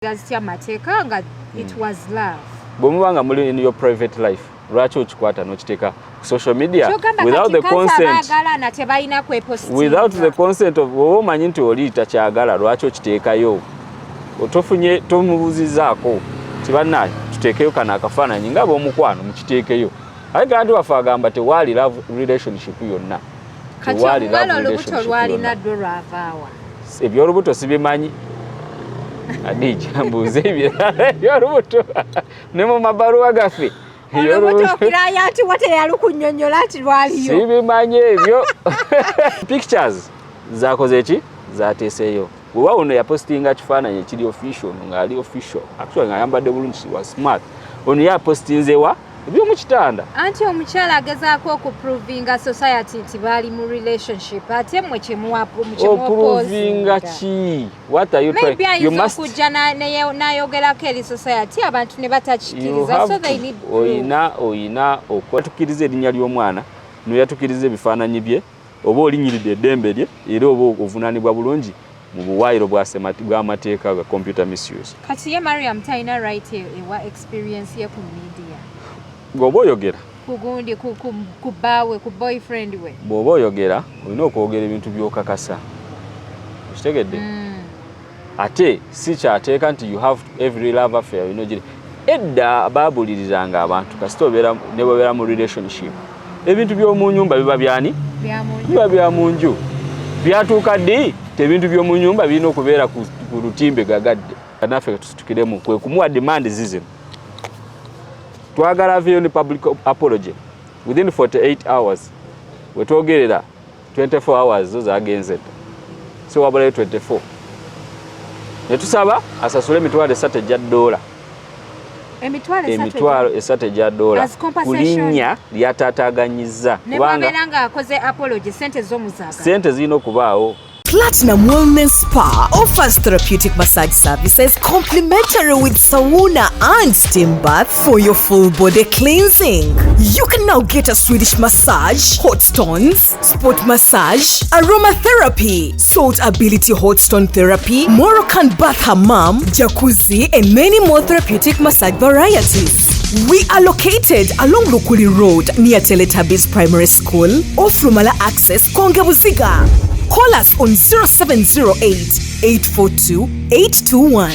Zitya amateeka nga it was love? Bwe muba nga muli in your private life, lwaki okikwata n'okiteeka ku social media Kyogamba without kati the consent? Baagalana tebalina kwepostinga. Without the consent of oba omanyi nti oli takyagala, lwaki okiteekayo? Tofunye, tomubuuzizaako ti bannaye tuteekeyo kano akafaananyi nga ab'omukwano mukiteekeyo. Aye kandi waffe agamba tewaali love relationship yonna. Kati Tewaali omuwala love olubuto relationship lwalina yonna. ddo lwavaawa? Ebyolubuto sibimanyi, Adija, mbuuze ebirala. Ebyolubuto ne mu mabaluwa gaffe. Olubuto okiraya nti wa teyalukunnyonnyola nti lwaliyo. Sibimanyi ebyo. Pictures zakoze ki zateeseeyo, bweba ono yapostinga kifaananyi ekiri official, ono ng'ali official actually ng'ayambadde bulungi, wa smart. Ono ye apostinzewa ebyomukitanda. Anti omukyala agezaako okuprovinga society nti baali mu relationship, ate mmwe Oprovinga ki? What are you maybe trying? You ayinza must okujja n'ayogerako eri society, abantu ne you batakikiriza, so have they to need proof. Oyina okwatukiriza erinnya ly'omwana noyatukiriza ebifaananyi bye, oba olinyiridde eddembe lye, era oba ovunaanibwa bulungi mu buwaayiro bw'amateeka ga computer misuse. Kati ye Mariam talina right ewa experience ye ku media? Bw'oba oyogera Ku gundi ku bbaawe, ku boyfriend we. Bw'oba oyogera, olina okwogera ebintu by'okakasa, okitegedde? Ate si kyateeka nti you have every love affair olina ogiri. Edda baabulirizanga abantu, kasita obeera ne bwobeera mu relationship, ebintu by'omu nyumba biba byani? Bya mu Biba bya mu nju. Byatuuka ddi ti ebintu by'omu nyumba birina okubeera ku lutimbe gagadde? Naffe tusitukiremu kwe kumuwa demand zizino. Twagala aveeyo ne public apology within 48 hours. Wetwogerera 24 hours zo zagenze dda, so wabulayo 24. Ne tusaba asasule 300,000 egya dola. 300,000? 300,000 egya dola As ku compensation. linnya lyataataaganyizza. Ne Kubanga bwabeera ng'akoze apology, sente z'omuzaaga. Sente zirina okubaawo. Platinum Wellness Spa offers therapeutic massage services complimentary with sauna and steam bath for your full body cleansing. You can now get a Swedish massage, hot stones, sport massage, aromatherapy, salt ability hot stone therapy, Moroccan bath hammam, jacuzzi, and many more therapeutic massage varieties. We are located along Lukuli Road near Teletubbies Primary School, off Lumala Access, Konge Buziga. Call us on 0708 842 821.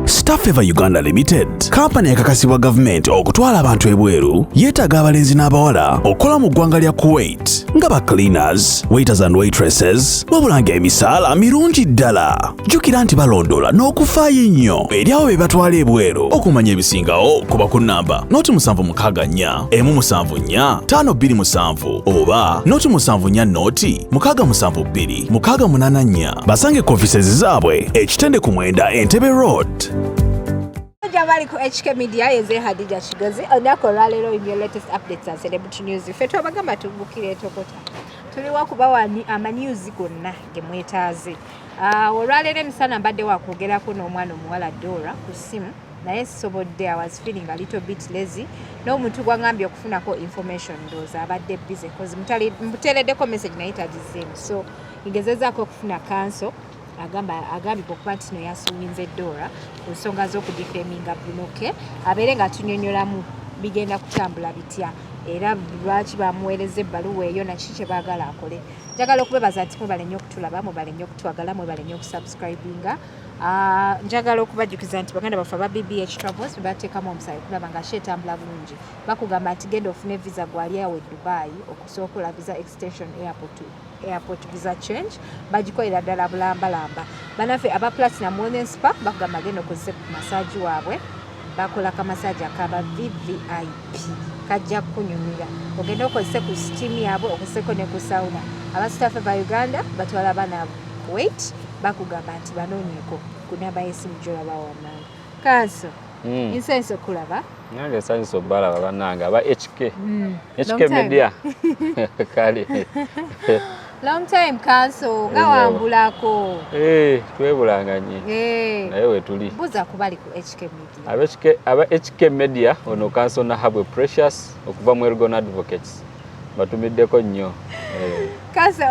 Staffeva Uganda Limited, kampani ekakasibwa gavumenti okutwala abantu ebweru, yeetaaga abalenzi n'abawala okukola mu ggwanga lya Kuwait nga ba cleaners, waiters and waitresses, wabula ng'emisaala mirungi ddala. Jjukira nti balondola n'okufaayo ennyo eri abo be batwala ebweru. Okumanya ebisingawo kuba ku nnamba 076 174 527 oba 074 0 672 684. Basange ku offices zaabwe ekitende ku 9 Entebbe Road. Bali ku HK Media, yeze Hadija Kigozi. Olunaku olwaleero in your latest updates and celebrity news, ffe twabagamba tubukira etokota, tuliwa kubawa amanews gonna ge mwetaaze. Olwaleero emisana mbadde wakwogerako n'omwana omuwala Dora ku ssimu, naye sisobodde. I was feeling a little bit lazy, n'omuntu gwangambye okufunako information ndowooza abadde busy, 'cause muteereddeko message naye tagizeemu. So ngezezaako okufuna kanso agamba agambibwa okuba nti no yasuwinze Dora ku nsonga z'okudefaminga Bruno K, abeere nga tunyonyolamu bigenda kutambula bitya era lwaki bamuweereza ebbaluwa eyo, naki kye baagala akole. Njagala okubebaza nti mwebale nnyo okutulaba, mwebale nnyo okutwagala, mwebale nnyo okusubscribinga. Njagala okubajjukiza nti baganda baffe aba BBH Travels bebateekamu omusayi okulaba nga show etambula bulungi. Bakugamba nti genda ofune visa gwali awo e Dubai, okusobola okukola visa extension, airport visa change, bagikolera ddala bulambalamba. Banaffe aba Platinum Wellness Spa bakugamba genda okozese ku massage waabwe, bakola kamassage akaba VVIP, kajja kukunyumira. Ogende okozese ku steam yaabwe, okozeseko ne ku sauna. Abasitafe ba Uganda batwala abaana Kuwait, bakugamba nti banoonyeko ku namba y'essimu gyolaba wammanga. Kanso, insense okulaba. Nange nsanyusa obbalaba bannange aba HK HK Long time. Media, kale. Long time, kanso, nga Enyawo. wambulako. Eh, twebulanganye. Naye wetuli. Buuza ku bali ku HK Media. Aba HK Media, ono Kanso Nahabwe Precious okuva mu Elgon Advocates. Batumiddeko nnyo. Kase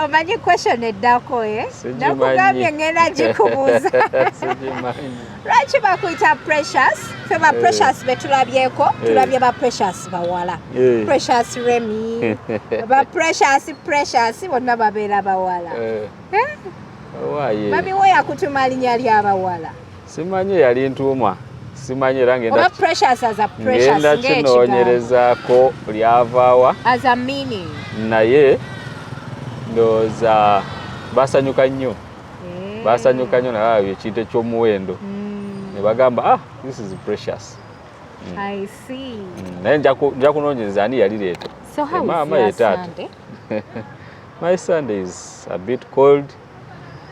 omanyi question eddako, eh? Nakugambye ngenda gikubuuza. Sigimanyi. Lwaki bakuyita Precious? Ffe ba Precious betulabyeko, tulabye ba Precious bawala. Precious Remy, ba Precious, Precious bonna babeera bawala. Eh? Owaaye. Mami we yakutuma linnya ly'abawala? Simanyi yali ntuuma. Simanyi era Oba ngenda Precious as a Precious ngenda ng'ekigambo. kinoonyerezaako lyavaawa. As a meaning. Naye ndowooza basanyuka nnyo. Basanyuka nnyo naye ekintu eky'omuwendo. Ne bagamba, "Ah, this is precious." I see. Naye nja kunoonyereza ani yalireeta. So how is Maama your ye taata. Sunday? My Sunday is a bit cold,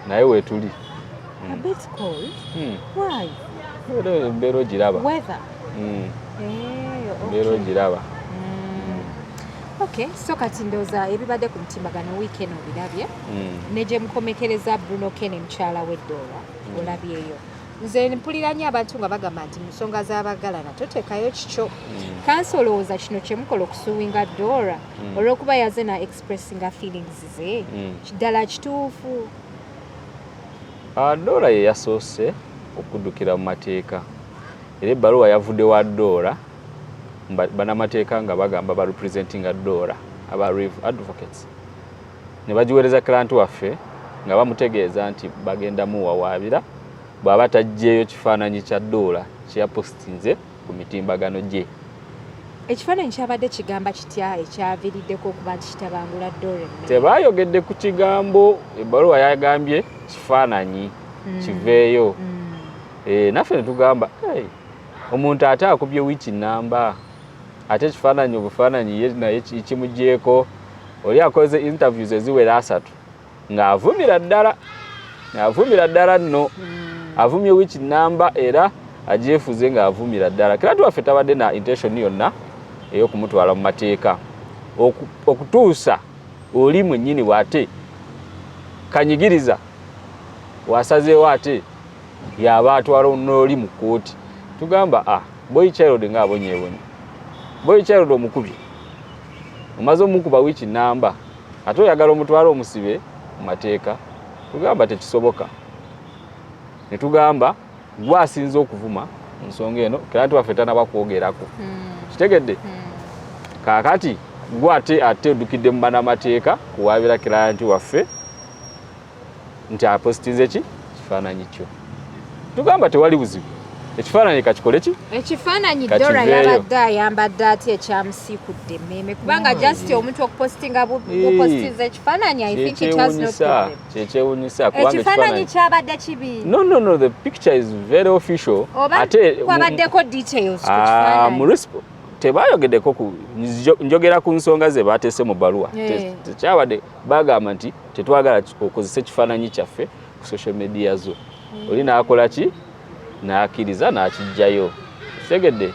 naye weetuli. A bit cold? Mm. Why? Embeera ogiraba. Weather? Eh, Embeera okay. ogiraba. Okay, so kati ndowooza ebibadde ku mutimbagano wiiki eno obirabye. Ne gye mukomekereza Bruno K ne mukyala we Dora, olabyeyo. Nze mpulira nnyo abantu nga bagamba nti mu nsonga z'abagalana toteekayo kikyo. Kansi olowooza kino kye mukola okusuwinga Dora olw'okuba yaze na expressinga feelings ze, ddala kituufu? Ah, Dora ye yasoose okuddukira mu mateeka, era ebbaluwa yavudde wa Dora. Bannamateeka nga bagamba ba representinga Dora, aba Rev Advocates, ne bagiweereza client waffe nga bamutegeeza nti bagenda muwawaabira bw'aba taggyeyo kifaananyi kya Dora kyeyapositinze ku mitimbagano gye. Ekifaananyi kyabadde kigamba kitya ekyaviiriddeko okuba nti kitabangula Dora emmere? Tebayogedde ku kigambo. Ebbaluwa yagambye kifaananyi kiveeyo. Naffe ne tugamba, "Hey, omuntu ate akubye wiiki namba, ate ekifaananyi obufaananyi ye naye kimugyeko." Oli akoze interviews eziwera 3 ng'avumira ddala, ng'avumira ddala nno, avumye wiiki namba era agyefuze ng'avumira ddala. Client waffe tabadde na intention yonna ey'okumutwala mu mateeka okutuusa oli mwennyini bw'ate kanyigiriza wasazeewo ate yaba atwala n'oli mu kkooti. Tugamba, ah, boy child ng'abonyeebonye, boy child omukubye, omaze omukuba wiiki namba, ate oyagala omutwale omusibe mu mateeka. Tugamba tekisoboka. Ne tugamba gwe asinze okuvuma mu nsonga eno, client waffe tanaba kwogerako. Kitegedde? Kaakati gwe ate oddukidde mu bannamateeka kuwaabira client waffe nti apositinze ki kifaananyi kyo. Tugamba tewali buzibu, ekifaananyi kakikole ki? Ekifaananyi Kakiveeyo. Dora yabadde ayambadde ati ekyamusiikudde emmeeme? Kubanga just omuntu okupositinga bupositinza ekifaananyi, I think it has no Kyekyewunyisa. problem. Kyekyewunyisa kubanga Ekifaananyi kyabadde kibi? No, the picture is very official. Oba Ate kwabaddeko details ku Ah, mu kifaananyi? Tebayogeddeko ku njogera ku nsonga ze bateese mu bbaluwa. Tekyabadde bagamba nti tetwagala okozesa ekifaananyi kyaffe ku social media zo. Oli n'akola ki? N'akkiriza n'akijjayo. Kitegedde?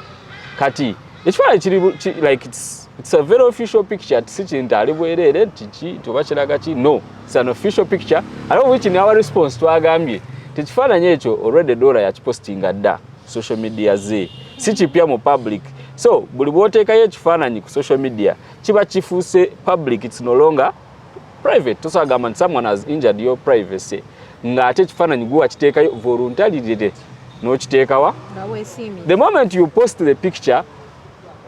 Kati ekifaananyi kiri like it's a very official picture. Si kintu ali bwereere nti ki nti oba kiraga ki. No, it's an official picture. Ate which in our response twagambye tekifaananyi ekyo already Dora yakipostinga dda social media ze, si kipya mu public. So buli bw'oteekayo ekifaananyi ku social media kiba kifuuse public, it's no longer private. Tosobola gamba nti someone has injured your privacy ng'ate ekifaananyi gwe wakiteekayo voluntarily n'okiteekawa. Nga weesiimye. The moment you post the picture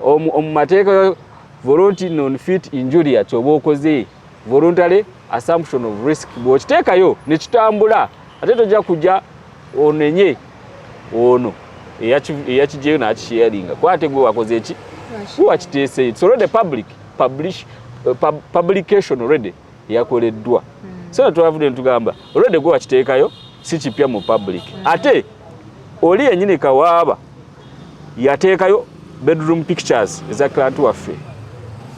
omu mateeka, volenti non fit injuria, kyoba okoze voluntary assumption of risk. Bw'okiteekayo nekitambula, ate tojja kujja onenye ono eyakigyeyo n'akisharinga, kuba ate gwe wakoze eki? Gwe wakiteeseyo. It's already public publication already yakoleddwa. So twavudde netugamba already gwe wakiteekayo, si kipya mu public. Ate oli yennyini kawaaba yateekayo bedroom pictures eza client waffe.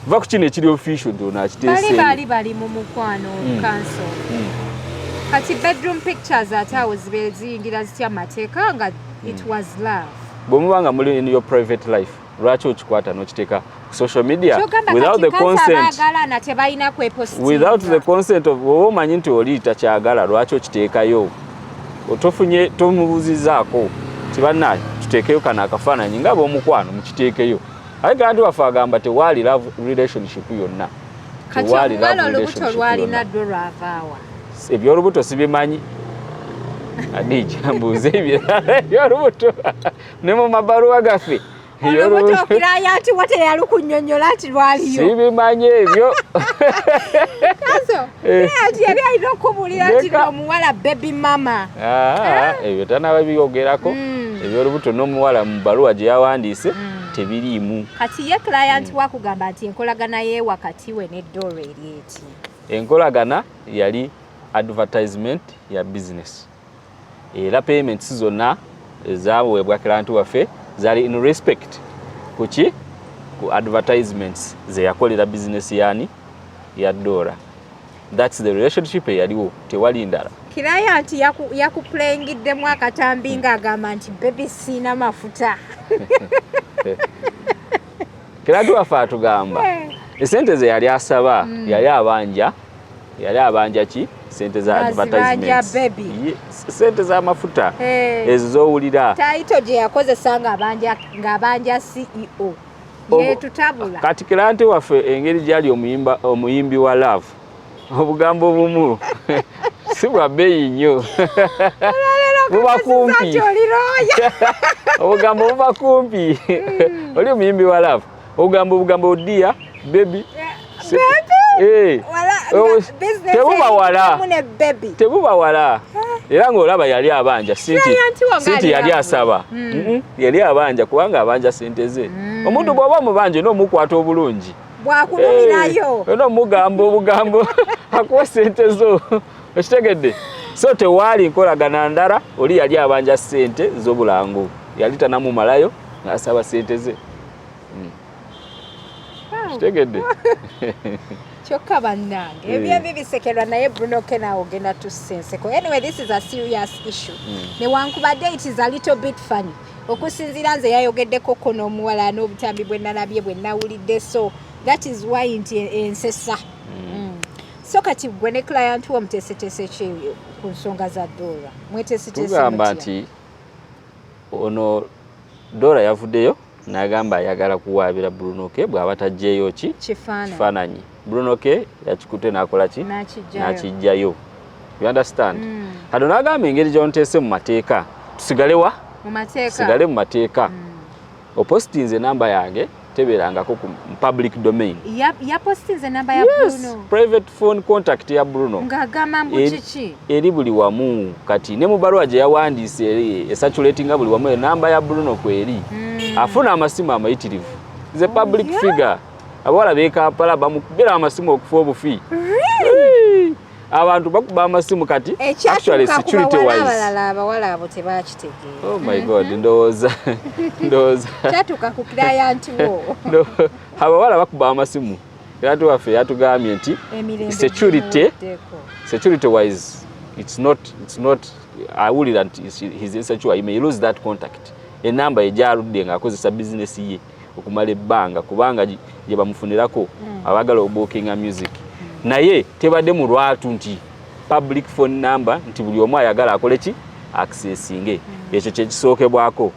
Va ku kino ekiri official nti ono Bali akiteeseeyo. Baali bali mu mukwano, counsel. Kati bedroom pictures ate awo zibeere ziyingira zitya mateeka nga it was love? Bwe muba nga muli in your private life, lwaki okikwata n'okiteeka ku social media Kyogamba without kati the consent? Abaagala tebalina kwepositinga. Without the consent of oba omanyi nti oli takyagala, lwaki okiteekayo? Tofunye, tomubuuzizaako ti bannaye tuteekeyo kano akafaananyi nga ab'omukwano mukiteekeyo. Aye client waffe agamba tewaali love relationship yonna. Kati Tewaali love omuwala olubuto relationship lwalina yonna. ddo lwavaawa? Ebyolubuto sibimanyi, Adija, mbuuze ebirala. Ebyolubuto ne mu mabaluwa gaffe. Olubuto client wo teyalukunnyonnyola nti lwaliyo? Sibimanyi ebyo. Kaso client yali alina okubuulira nti omuwala baby mama. Ah, ebyo tanaba byogerako. Ebyolubuto n'omuwala mu baluwa gye yawandiise tebiriimu. Kati ye client wakugamba nti enkolagana ye wakati we ne Dora eri eti? Enkolagana yali advertisement ya business, era payments zonna ezaweebwa client waffe zaali in respect kuki? Ku advertisements ze yakolera business yani ya Dora. That's the relationship eyaliwo, tewali ndala. Client yakuplayingiddemu akatambi ng'agamba nti, "Baby, siina mafuta." Client waffe atugamba esente ze yali asaba, yali abanja ki? Sente za Azibanja advertisements. baby. Sente z'amafuta ezo z'owulira. Title gye yakozesa ng'abanja CEO yetutabula. Kati client waffe engeri gyali omuyimbi wa love, obugambo obumu si bwa bbeeyi nnyo, buba kumpi. Oli lawyer. Obugambo buba kumpi. Oli omuyimbi wa love, obugambo dear, baby. Eh. Oh, tebuba wala. Ne baby. Tebuba wala. Era ng'olaba yali abanja sinti Client wange sinti ali yali love. asaba. Yali abanja kubanga abanja sente ze. Omuntu bw'oba omubanja n'omukwata obulungi. Bwakulumirayo. Olina omugamba obugambo akuwa sente zo, okitegedde? So tewaali nkolagana ndala. Oli yali abanja sente z'obulango, yali tanamumalayo ng'asaba sente ze. Kitegedde? Kyokka bannange, ebyo bisekerwa, naye Bruno K naawe ogenda tussenseko. Anyway, this is a serious issue, newankubadde it is a little bit funny okusinziira nze yayogeddeko ko n'omuwala n'obutambi bwe nalabye, bwe nawulidde. So that is why nti ensesa. So kati gwe ne client wo muteeseteese ki ku nsonga za Dora? Mweteeseteese Tugamba mutya? nti ono Dora yavuddeyo n'agamba ayagala kuwaabira Bruno K bw'aba taggyeyo ki? Kifaananyi. Kifaananyi. Bruno K yakikutte n'akola ki? N'akiggyayo. N'akiggyayo, you understand? Kati n'agamba engeri gyonteese mu mateeka, tusigale wa? Mu mateeka. Tusigale mu mateeka. Opositinze enamba yange, tebeerangako ku mu public domain. Yapositinze namba ya Yes, Bruno? Private phone contact ya Bruno Ng'agamba mbu kiki? Eri buli wamu. Kati ne mu baluwa gye yawandiise eri ecirculatinga buli wamu, enamba ya Bruno kweri. Afuna amasimu amayitirivu, ze public figure. Abawala b'e Kampala bamukubira amasimu okufa obufi. Hey! Abantu bakuba amasimu kati. Actually, Ekyatuuka ku security bawala wise, abalala, abawala abo tebakitegeera. Oh my God, ndowooza Kyatuuka ku client wo. Abawala bakuba amasimu. Client waffe yatugambye nti Emirembe security gimuweddeko. Security wise, it's not awulira nti he's insecure, he may lose that contact, enamba egyaludde ng'akozesa bizinesi ye okumala ebbanga, kubanga gye bamufunirako abaagala obookinga music, naye tebadde mu lwatu nti public phone number nti buli omu ayagala akole ki? Accessinge. Ekyo kyekisookebwako.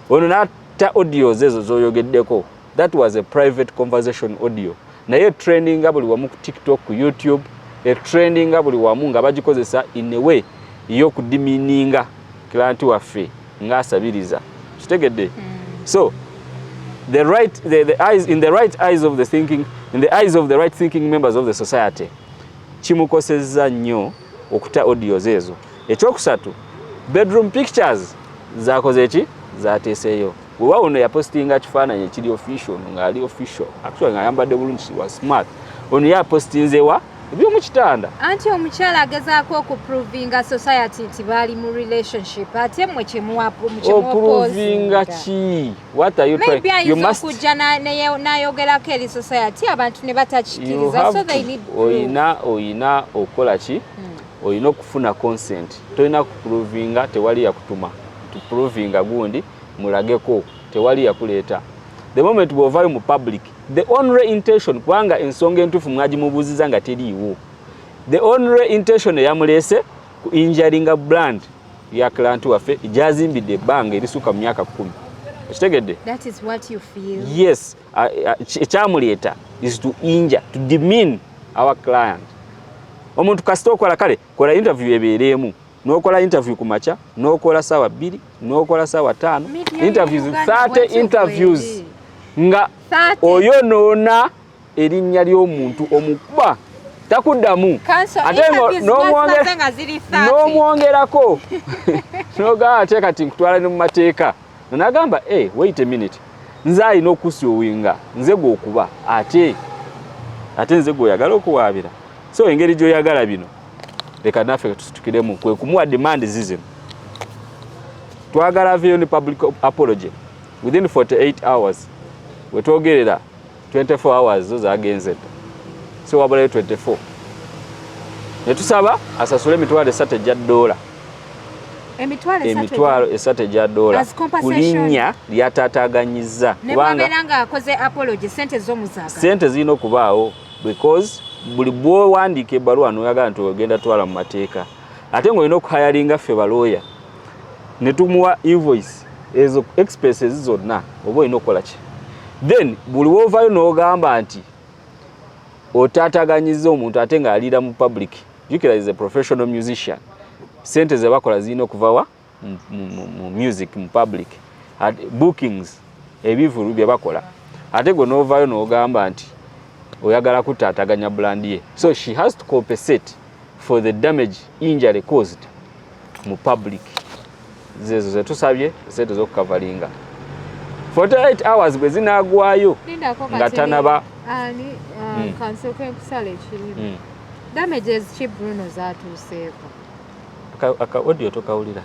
Ono n'atta audios ezo zoyogeddeko, that was a private conversation audio, naye trendinga buli wamu ku TikTok, ku YouTube, etrendinga buli wamu nga bagikozesa in a way y'okudemeaninga client waffe ng'asabiriza, kitegedde? So the right the eyes in the right eyes of the thinking in the eyes of the right thinking members of the society, kimukosezza nnyo okuta audios ezo. Ekyokusatu, bedroom pictures zakoze ki? Zateeseeyo. Wewa ono yapostinga kifaananyi ekiri official, ono ng'ali official, actually ng'ayambadde bulungi, wa smart. Ono ye apostinzewa ebyomukitanda. Anti omukyala agezaako okuprovinga society nti baali mu relationship, ate mmwe Oprovinga ki? What are you Maybe trying? You ayinza must okujja n'ayogerako eri society, abantu ne batakikiriza, so they need proof. Oyina okukola ki? Oyina okufuna consent. Tolina kuprovinga, tewali yakutuma tuprovinga gundi mulageko, tewali yakuleeta. The moment bw'ovaayo mu public, the only intention, kubanga ensonga entuufu mwagimubuuziza nga teriiwo, the only intention eyamuleese ku injuringa brand ya client waffe gyazimbidde ebbanga erisuka mu myaka 10. Okitegedde? That is what you feel. Yes, ekyamuleeta is to injure, to demean our client. Omuntu kasita okola, kale kola interview ebeereemu, n'okola interview ku makya, n'okola saawa 2, n'okola saawa 5. Media ya Interviews, Uganda 30 bwetyo interviews bweri. nga 30. oyonoona erinnya ly'omuntu, omukuba takuddamu. Counsel, Ate interviews mwazimaze nga ziri 30. N'omwongerako nogamba, ate kati nkutwala ne mu mateeka. Nagamba, "Hey, wait a minute, nze alina okusuinga, nze gwokuba, ate nze gweoyagala okuwaabira. So engeri gy'oyagala bino, leka naffe tusitukiremu." Kwe kumuwa demand zizino: twagala aveeyo ne public apology within 48 hours. Wetwogerera 24 hours zo zagenze dda, so wabulayo 24. Netusaba asasule 300,000 egya dola. 300,000? 300,000 egya dola. As Ku compensation. linnya lyataataaganyizza. Ne bwabeera ng'akoze apology, sente z'omuzaga? Sente zirina okubaawo, because buli bwowandiika ebbaluwa noyagala nti ogenda twala mu mateeka, ate ng'olina okuhiringa ffe balooya ne tumuwa invoice, ezo expenses zonna oba olina okukola ki? Then buli woovaayo n'ogamba nti otaataganyiza omuntu ate ng'aliira mu public, jjukira is a professional musician, sente ze bakola zirina okuva wa? Mu music, mu public. Bookings, ebivulu bye bakola, ate gwe n'ovaayo n'ogamba nti oyagala kutaataganya brand ye. So she has to compensate for the damage, injury caused mu public. Zezo zetusabye, sente z'okucoveringa. 48 hours bwe zinaagwayo Lindako. nga Kati tanaba. Ani, kansooke nkusala ekirimu. Damages ki Bruno zatuuseeko? Aka audio tokawulira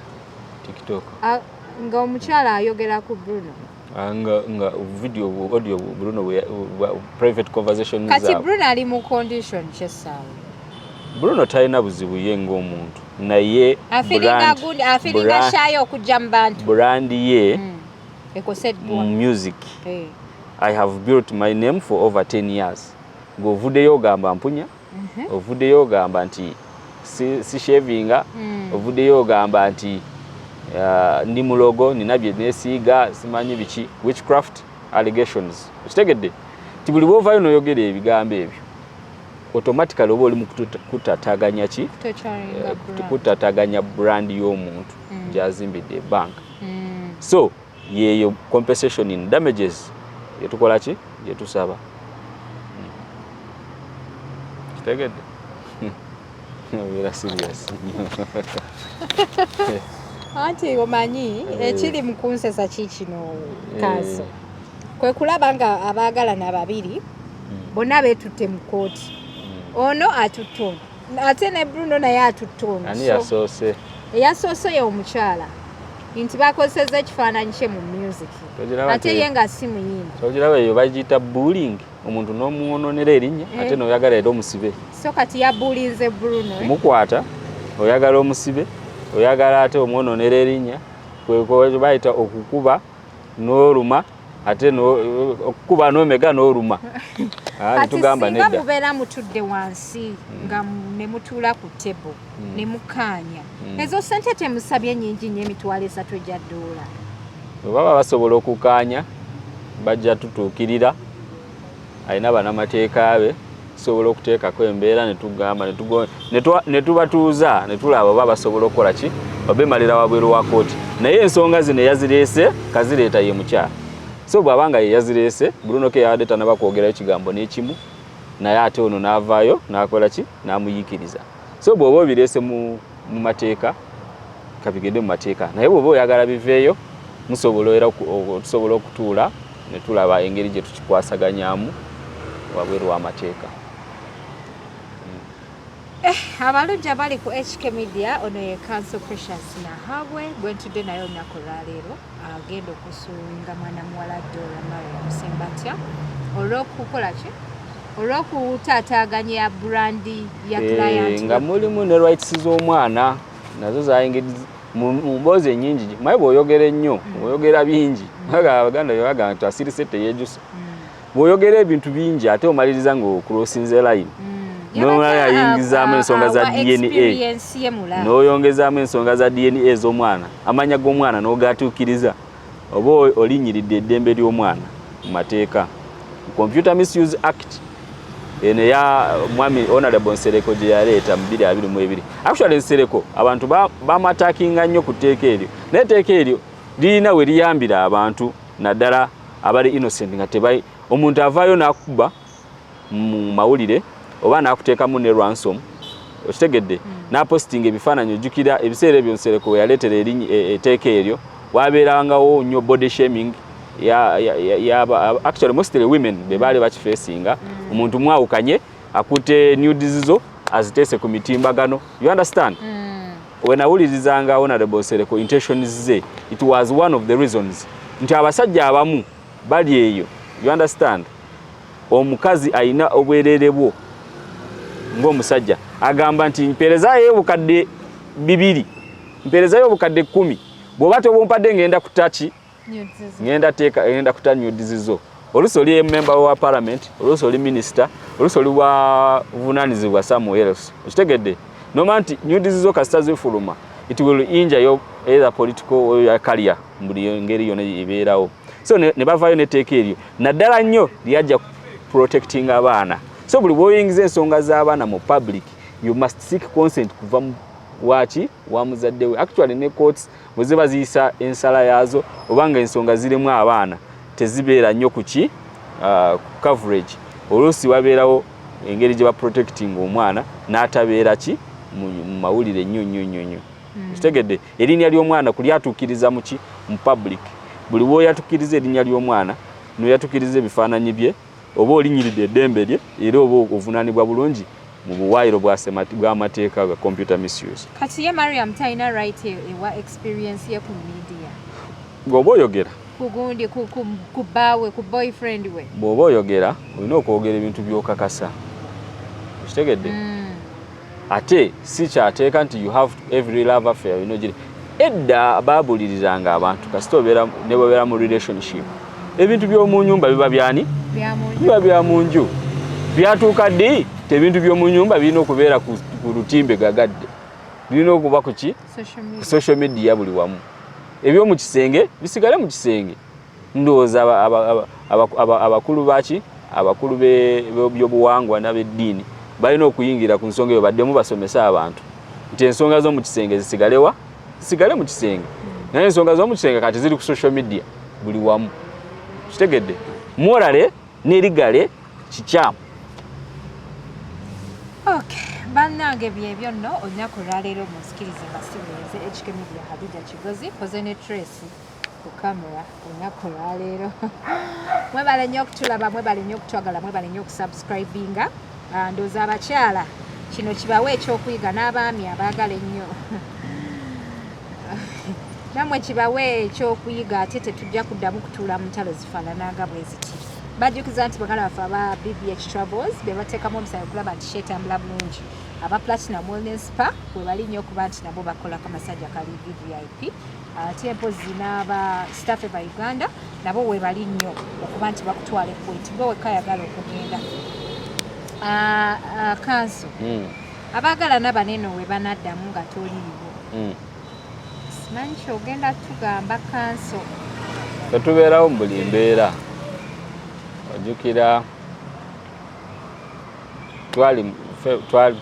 TikTok? Ah, nga omukyala ayogera ku Bruno. Ah, nga video, audio Bruno private conversation Kati zaabwe. Bruno ali mu condition kyessaawa? Bruno talina buzibu ye ng'omuntu, naye Afeelinga good, afeelinga shy okujja mu bantu. Brand ye Ekoseddwa. Mu music. Eh. I have built my name for over 10 years. Ng'ovuddeyo ogamba mpunya, ovuddeyo ogamba nti si shavinga, ovuddeyo ogamba nti ndi mulogo, nina bye neesiiga, simanyi biki, witchcraft allegations. Okitegedde nti buli bwovaayo n'oyogera ebigambo ebyo, automatically oba oli mu kutaataganya ki? Torturing brand. Kutaataganya brand y'omuntu gy'azimbidde ebbanga. So yeeyo compensation in damages yetukola ki, gyetusaba. Kitegedde? Obeera serious. Anti omanyi ekiri mu kunsesa kiikino, Counsel, kwe kulaba nga abaagalana babiri bonna beetutte mu kooti. Ono atutte ono, ate ne Bruno naye atutte ono. Ani So, yasoose? Eyasoose ye omukyala, nti bakozesezza ekifaananyi kye mu music, Togiraba ate ye nga si muyimbi. Togiraba, eyo bagiyita bullying, omuntu n'omuwononera erinnya, ate n'oyagala era omusibe. So kati yabulinze Bruno, eh? Mukwata, oyagala omusibe, oyagala ate omwononera erinnya. Kwe bayita okukuba n'oluma, ate okukuba n'omega n'oluma. Ah, Kati netugamba singa nedda. mubeera mutudde wansi nga ne mutuula ku table ne mukkaanya, ezo sente temusabye nyingi nnyo, 300,000 egya ddoola? Bwe baba basobola okukaanya, bajja tutuukirira, alina banamateeka be, tusobola okuteekako embeera ne tugamba ne tubatuuza ne tulaba oba basobola okukola ki, obemalira wabweru wa kooti. Naye ensonga zino eyazireese kazireeta ye mukyala. So bw'aba nga ye yazireese, Bruno K yabadde tanaba kwogerayo kigambo n'ekimu, naye ate ono n'avaayo n'akola ki, n'amuyiikiriza. So bw'oba obireese mu mateeka, kabigende mu mateeka, naye bw'oba oyagala biveeyo, musobola era tusobola okutuula ne tulaba engeri gye tukikwasaganyamu wabweru w'amateeka. Abalungi abali ku HK Media, ono ye Counsel Precious Nahabwe gwe ntudde naye olunaku olwaleero, agenda okusuinga mwana muwala Dora Mariam Sembatya olw'okukola ki, olw'okutaataaganya brand ya client. Nga mulimu ne rights z'omwana nazo zayingiriza mu mboozi ennyingi. Maye bw'oyogera ennyo, oyogera bingi. Abaganda bye bagamba nti asirise teyeejusa. Bw'oyogera ebintu bingi, ate omaliriza ng'ocrossinze line, n'omulala yayingizaamu ensonga za DNA. Experience ye mulala. N'oyongezaamu ensonga za DNA ez'omwana, amanya g'omwana n'ogatuukiriza. Oba olinnyiridde eddembe ly'omwana mu mateeka. Computer Misuse Act eno eya mwami Honorable Nsereko gye yaleeta mu 2022. Actually Nsereko abantu bamu-attackinga nnyo ku tteeka eryo, naye etteeka eryo lirina we liyambira abantu, naddala abali innocent, nga tebai omuntu avaayo n'akuba mu mawulire oba n'akuteekamu ne ransom, okitegedde, n'apostinga ebifaananyi. Ojjukira ebiseera ebyo Nsereko we yaleetera etteeka eryo, wabeerangawo nnyo body shaming ya actually mostly women be baali bakifacinga. Omuntu mwawukanye, akutte nudes zo aziteese ku mitimbagano, you understand? Wenawulirizanga Honorable Nsereko, intentions ze, it was one of the reasons nti abasajja abamu bali eyo, you understand, omukazi ayina obwerere bwo ng'omusajja agamba nti mpeerezayo 2000, mpeerezayo 10,000, bw'oba tobumpadde ngenda kutaki, ngenda teeka, ngenda kuta nudes zo. Oluusi oli member wa parliament, oluusi oli minister, oluusi oli wa buvunaanyizibwa somewhere else, okitegedde? Noma nti nudes zo kasita zifuluma, it will injure your either political or your career, buli ngeri yonna ebeerawo. So ne bavaayo n'etteeka eryo, naddala nnyo lyajja protecting abaana. So buli bw'oyingiza ensonga z'abaana mu public, you must seek consent kuva mu waki wa muzadde we. Actually ne courts bwe ziba ziyisa ensala yaazo, oba nga ensonga zirimu abaana, tezibeera nnyo ku ki, coverage. Oluusi wabeerawo engeri gye baprotecting omwana n'atabeera ki mu mawulire nnyo nnyo nnyo nnyo, kitegedde? Erinnya ly'omwana kulyatuukiriza mu ki, mu public. Buli bw'oyatuukiriza erinnya ly'omwana n'oyatuukiriza ebifaananyi bye, oba olinyiridde eddembe lye, era oba ovunaanibwa bulungi mu buwaayiro bw'amateeka ga computer misuse. Kati ye Mariam talina right ewa experience ye ku media? Ng'oba oyogera Kugundi ku bbaawe, ku boyfriend we. Bw'oba oyogera, olina okwogera ebintu by'okakasa, okitegedde? Ate si kyateeka nti you have every love affair olina ogiri. Edda baabulirizanga abantu, kasita obeera ne bwobeera mu relationship, ebintu by'omu nyumba biba byani? Biba bya mu nju. Byatuuka ddi ti ebintu by'omu nyumba birina okubeera ku lutimbe gagadde, birina okuba ku ki, ku social media buli wamu? Ebyomu kisenge bisigale mu kisenge. Ndowooza abakulu baki, abakulu b'ebyobuwangwa n'ab'eddiini balina okuyingira ku nsonga eyo, baddemu basomese abantu nti ensonga z'omu kisenge zisigalewa, zisigale mu kisenge. Naye ensonga z'omu kisenge kati ziri ku social media buli wamu, kitegedde? Morally ne legally kikyamu. Okay, bannange, byebyo nno olunaku olwaleero. Munsikirize nga sibulenze HK Media, Hadija Kigozi koze ne Tracy ku kamera olunaku olwaleero. Mwebale nnyo okutulaba, mwebale nnyo okutwagala, mwebale nnyo okusubscribinga. Ndowooza abakyala kino kibawe ekyokuyiga, n'abaami abaagala ennyo nammwe kibawe ekyokuyiga. Ate tetujja kuddamu kutuula mu ntalo zifaanana nga bwe ziti. Bajjukiza nti baganda baffe aba BBH Travels be bateekamu omusayi okulaba nti kyetambula bulungi. Aba Platinum Wellness Spa we bali nnyo okuba nti nabo bakolako amasajja kali VVIP. Ate mpozi n'aba staff eba Uganda nabo we bali nnyo okuba nti bakutwala e Kuwait, gwe wekka ayagala okugenda. Counsel, abaagalana baneno we banaddamu nga toliiwo, simanyi kyogenda tugamba, counsel. Tetubeerawo mu buli mbeera. Ojjukira twali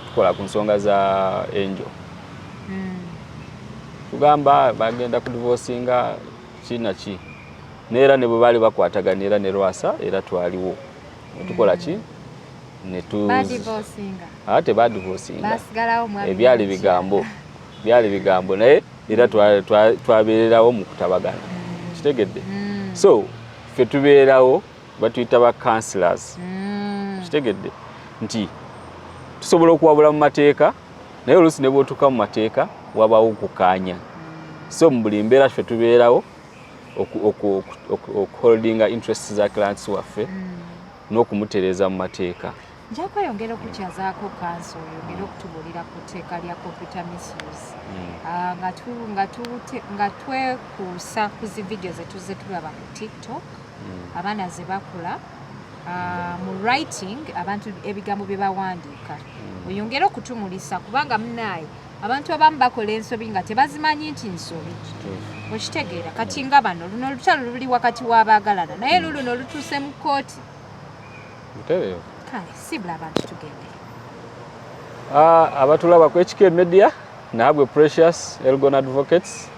tukola ku nsonga za Angel, tugamba bagenda kudivorcinga ki na ki, neera ne bwe baali bakwatagana era ne Lwasa, era twaliwo netukola ki. Badivorcinga? Ate badivorcinga. Basigalawo mwami Ebyali n'omukyala. bigambo, byali bigambo, naye era twabeererawo mu kutabagana, kitegedde? So ffe tubeerawo, batuyita ba counselors, kitegedde, nti tusobola okuwabula mu mateeka, naye oluusi ne bwotuuka mu mateeka wabawo okukaanya. So mu buli mbeera ffe tubeerawo okuholdinga interests za clients waffe n'okumutereeza mu mateeka. Nja kweyongera okukyazaako counsel, oyongere okutubuulira ku tteeka lya computer misuse. Nga twekuusa ku zi video zetuzze tulaba ku TikTok, abaana ze bakola mu writing, abantu ebigambo bye bawandiika. Oyongere okutumulisa, kubanga munaaye Abantu abamu bakola ensobi nga tebazimanyi nti nsobi. Okitegeera? Kati nga bano, luno olutalo luli wakati w'abaagalana, naye luluno lutuuse mu kkooti. Butereevu. Kale sibula abantu, tugende. Ah, abatulaba ku HK Media, naabwe Precious Elgon Advocates,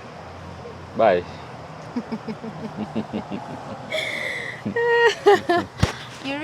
bye.